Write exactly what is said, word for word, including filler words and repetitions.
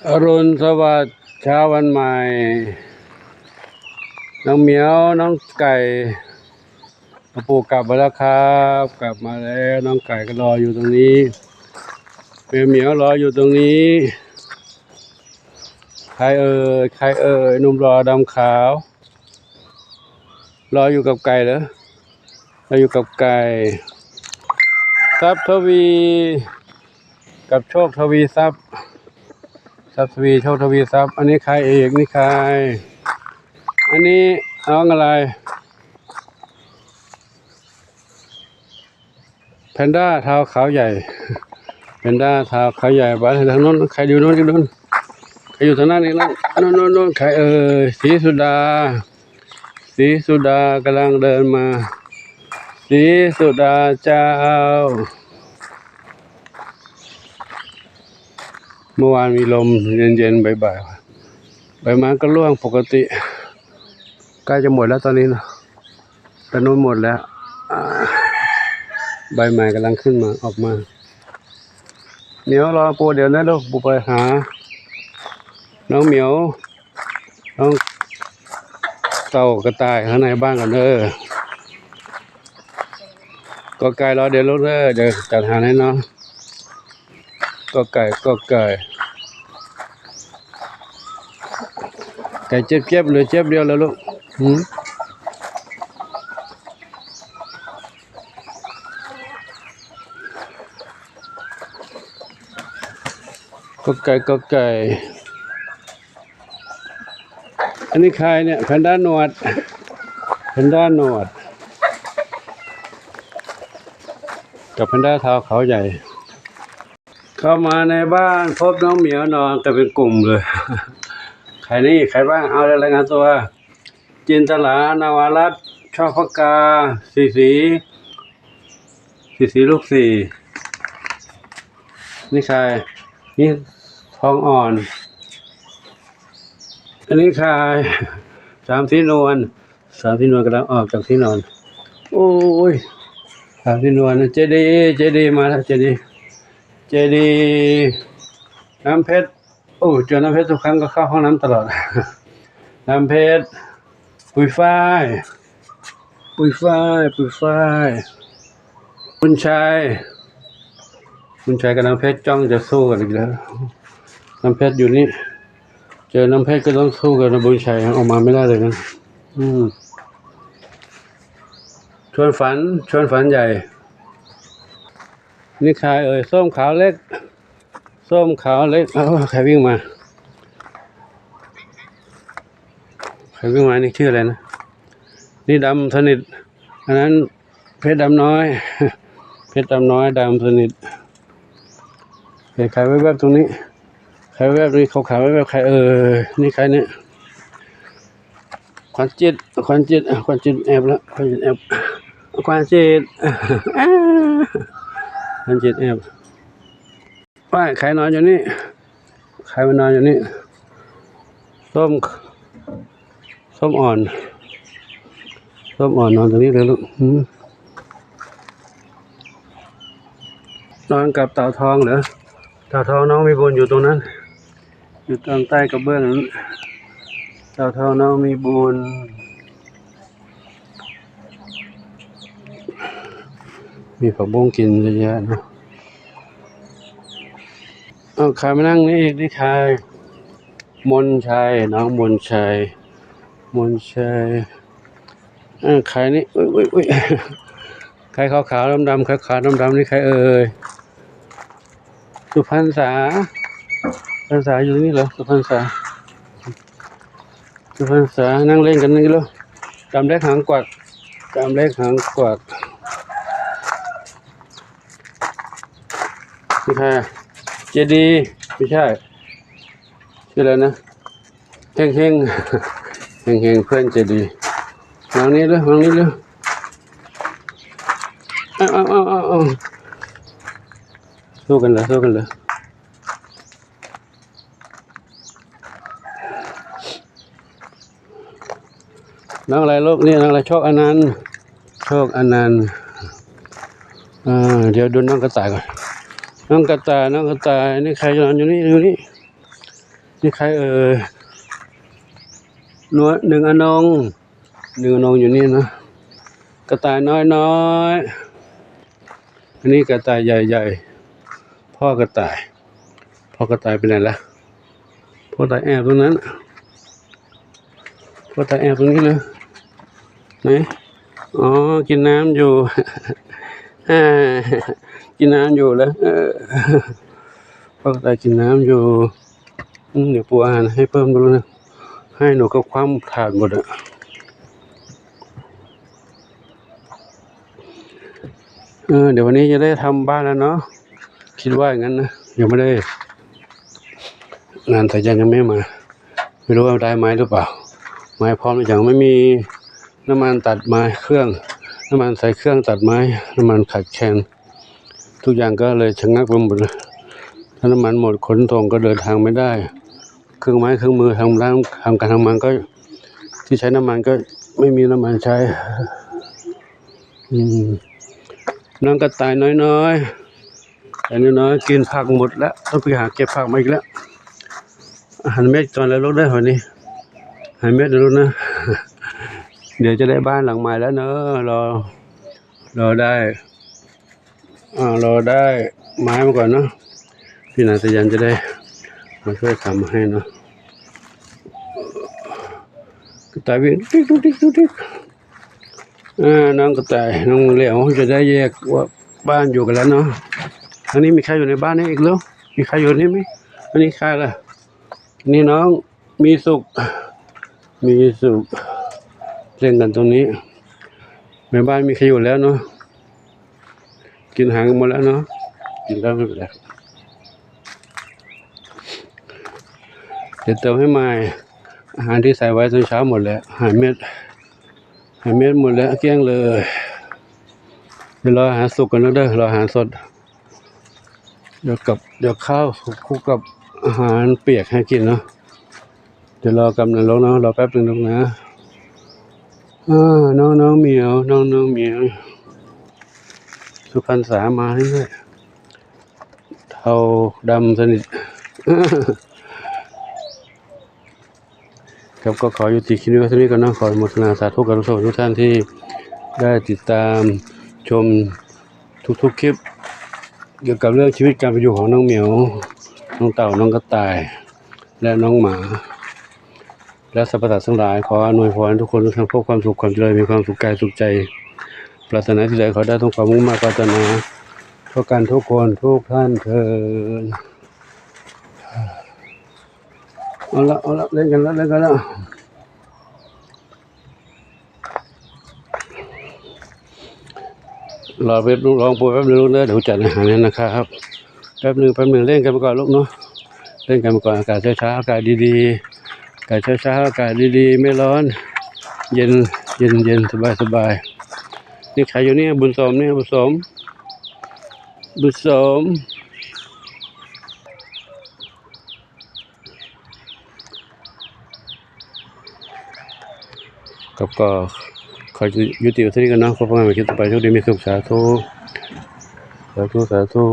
อรุณสวัสดิ์เช้าวันใหม่ น้องเหมียว น้องไก่ พ่อปู่กลับมาแล้วครับ กลับมาแล้ว น้องไก่ก็รออยู่ตรงนี้ แมวเหมียวรออยู่ตรงนี้ ใครเอ่ย ใครเอ่ย หนุ่มหล่อดำขาว รออยู่กับไก่เหรอ รออยู่กับไก่ ทรัพย์ทวี กับโชคทวีทรัพย์ ทรัพย์ทวี โชคทวีทรัพย์ อันนี้ใครเอก นี่ใคร อันนี้น้องอะไร แพนด้าเทาขาวใหญ่ แพนด้าเทาขาวใหญ่ ไปทางโน้น ใครอยู่โน้น อยู่โน้น ใครอยู่ทางนั้นอีกแล้ว โน้น โน้น โน้น ใครเอ่ย ศรีสุดา ศรีสุดากำลังเดินมา ศรีสุดาเจ้า เมื่อวานมีลมเย็นๆ บ่ายๆ ใบไม้ก็ร่วงปกติ ใกล้จะหมดแล้วตอนนี้เนาะ ตอนนู้นหมดแล้ว อ่า ใบใหม่กำลังขึ้นมา ออกมา เหมียวรอปู่เดี๋ยวนะลูก ปู่ไปหา น้องเหมียว น้องเต่ากระต่ายข้างในบ้านก่อนเด้อ กอไก่รอเดี๋ยวลูกเด้อ เดี๋ยวจัดอาหารให้น้อง กอไก่ กอไก่ ไก่เจี๊ยบๆ เหลือเจี๊ยบเดียวแล้วลูก หืม กอไก่ กอไก่ อันนี้ใครเนี่ย แพนด้าหนวด แพนด้าหนวด กับแพนด้าเทาขาวใหญ่ เข้ามาในบ้านพบน้องเหมียวนอนกันเป็นกลุ่มเลย ใครนี่ ใครบ้าง เอาเลย รายงานตัว จินตลา นวรัตน์ ชอบพกา สีสี สีสีลูกสี่ นี่ใคร นี่ทองอ่อน อันนี้ใคร สามสีนวล สามสีนวลกำลังออกจากที่นอน โอ้ย สามสีนวลนะ เจดี เจดีมาแล้ว เจดี เจดี น้ำเพชร โอ้ เจอน้ำเพชรทุกครั้งก็เข้าห้องน้ำตลอด น้ำเพชร ปุยฝ้าย ปุยฝ้าย ปุยฝ้าย บุญชัย บุญชัยกับน้ำเพชรจ้องจะสู้กันอีกแล้ว น้ำเพชรอยู่นี่ เจอน้ำเพชรก็ต้องสู้กันนะ บุญชัยออกมาไม่ได้เลยนะ อืม ชวนฝัน ชวนฝันใหญ่ นี่ใครเอ่ย ส้มขาวเล็ก ส้มขาวเล็ก เอ้า ใครวิ่งมา ใครวิ่งมา นี่ชื่ออะไรนะ นี่ดำสนิท อันนั้นเพชรดำน้อย เพชรดำน้อย ดำสนิท เห็นใครแวบๆตรงนี้ ใครแวบๆนี่ ขาวๆแวบๆ ใครเอ่ย นี่ใครเนี่ย ขวัญจิต ขวัญจิต อ่ะ ขวัญจิตแอบแล้ว ขวัญจิตแอบ ขวัญจิต อ่า ขวัญจิตแอบ ว่าใครนอนอยู่นี่ ใครมานอนอยู่นี่ ส้ม ส้มอ่อน ส้มอ่อนนอนตรงนี้เลยลูก อืม นอนกับเต่าทองเหรอ เต่าทองน้องมีบุญอยู่ตรงนั้น อยู่ตรงใต้กระเบื้องนั้น เต่าทองน้องมีบุญ มีผักบุ้งกินเยอะแยะเนอะ เอาใครมานั่งนี่อีก นี่ใคร มนชัย น้องมนชัย มนชัย อ่า ใครนี่ อุ๊ย อุ๊ย อุ๊ย ใครขาวๆดำๆ ขาวๆดำๆนี่ใครเอ่ย สุพรรณษา สุพรรณษาอยู่นี่เหรอ สุพรรณษา สุพรรณษา นั่งเล่นกันนี่เหรอ ดำเล็กหางกวัก ดำเล็กหางกวัก นี่ใครอะ เจดี ไม่ใช่ ชื่ออะไรนะ เฮงเฮง เฮงเฮง เพื่อนเจดี วางนี้เลย วางนี้เลย เอา เอา เอา เอา เอา สู้กันเลย สู้กันเลย น้องอะไรลูก นี่น้องอะไร โชคอนันต์ โชคอนันต์ อ่า เดี๋ยวดูน้องกระต่ายก่อน น้องกระต่าย น้องกระต่าย นี่ใครนอนอยู่นี่ อยู่นี่ นี่ใครเอ่ย นวล หนึ่งอนง หนึ่งอนงอยู่นี่นะ กระต่ายน้อยน้อย อันนี้กระต่ายใหญ่ใหญ่ พ่อกระต่าย พ่อกระต่ายไปไหนละ พ่อกระต่ายแอบตรงนั้น พ่อกระต่ายแอบตรงนี้เลย ไหน อ๋อ กินน้ำอยู่ อ่า กินน้ำอยู่แล้ว เออ พ่อกระต่ายกินน้ำอยู่ อืม เดี๋ยวปูอาหารให้เพิ่มดูนะ ให้หนูก็คว่ำถาดหมดอะ เออ เดี๋ยววันนี้จะได้ทำบ้านแล้วเนาะ คิดว่าอย่างนั้นนะ ยังไม่ได้ งานสายันยังไม่มา ไม่รู้ว่าได้ไม้หรือเปล่า ไม้พร้อมหรือยัง ไม่มีน้ำมันตัดไม้เครื่อง น้ำมันใส่เครื่องตัดไม้ น้ำมันขาดแคลน ทุกอย่างก็เลยชะงักไปหมดเลย ถ้าน้ำมันหมดขนส่งก็เดินทางไม่ได้ เครื่องไม้เครื่องมือทำร้าน ทำการทำงานก็ ที่ใช้น้ำมันก็ไม่มีน้ำมันใช้ อืม น้องกระต่ายน้อยๆ แต่น้อยๆ กินผักหมดแล้ว ต้องไปหาเก็บผักมาอีกแล้ว หั่นเม็ดก่อนแล้วลูกเด้อวันนี้ หั่นเม็ดนะลูกนะ เดี๋ยวจะได้บ้านหลังใหม่แล้วเนอะ รอ รอได้ อ่า รอได้ไม้มาก่อนเนาะ พี่นายสายันจะได้มาช่วยทำให้เนาะ กระต่ายวิ่งติ๊กตุ๊กติ๊กตุ๊กติ๊ก อ่า น้องกระต่าย น้องเหลียวจะได้แยกว่าบ้านอยู่กันแล้วเนาะ อันนี้มีใครอยู่ในบ้านนี้อีกหรือ มีใครอยู่นี่ไหม อันนี้ใครล่ะ นี่น้องมีสุข มีสุข เล่นกันตรงนี้ ในบ้านมีใครอยู่แล้วเนาะ กินอาหารกันหมดแล้วเนาะ กินแล้วไม่เป็นไร เดี๋ยวเติมให้ใหม่ อาหารที่ใส่ไว้ตอนเช้าหมดแล้ว หายเม็ด หายเม็ดหมดแล้ว เกลี้ยงเลย เดี๋ยวรออาหารสุกกันนะเด้อ รออาหารสด เดี๋ยวกับ เดี๋ยวข้าวคลุกกับอาหารเปียกให้กินเนาะ เดี๋ยวรอกำนันลงเนาะ รอแป๊บหนึ่งลูกนะ อ่า น้องน้องเหมียว น้องน้องเหมียว สุพรรณษามาเรื่อยๆ เทาดำสนิท ครับ ก็ขอยุติคลิปนี้ไว้เท่านี้ก่อนนะ ขออนุโมทนาสาธุกับทุกท่านที่ได้ติดตามชมทุกๆคลิป เกี่ยวกับเรื่องชีวิตการเป็นอยู่ของน้องเหมียว น้องเต่า น้องกระต่าย และน้องหมา และสรรพสัตว์ทั้งหลาย ขออำนวยพรให้ทุกคนทุกท่านพบความสุขความเจริญ มีความสุขกายสุขใจ ปรารถนาสิ่งใดขอได้สมความมุ่งมา่ปรารถนา ทุกกันทุกคนทุกท่านเทอญ เอาละ เอาละ เล่นกันแล้ว เล่นกันแล้ว รอแป๊บนึง รอปูแป๊บนึงลูกเด้อ เดี๋ยวจัดอาหารให้นะครับ แป๊บนึง แป๊บนึง เล่นกันไปก่อนลูกเนาะ เล่นกันไปก่อน อากาศเช้าๆ อากาศดีๆ อากาศเช้าๆ อากาศดีๆ ไม่ร้อน เย็น เย็น เย็น สบาย สบาย นี่ใครอยู่เนี่ย บุญสมเนี่ย บุญสม บุญสม ครับ ก็ขอยุติไว้เท่านี้ก่อนเนาะ พบกันใหม่คลิปต่อไป โชคดีมีสุข สาธุ สาธุ สาธุ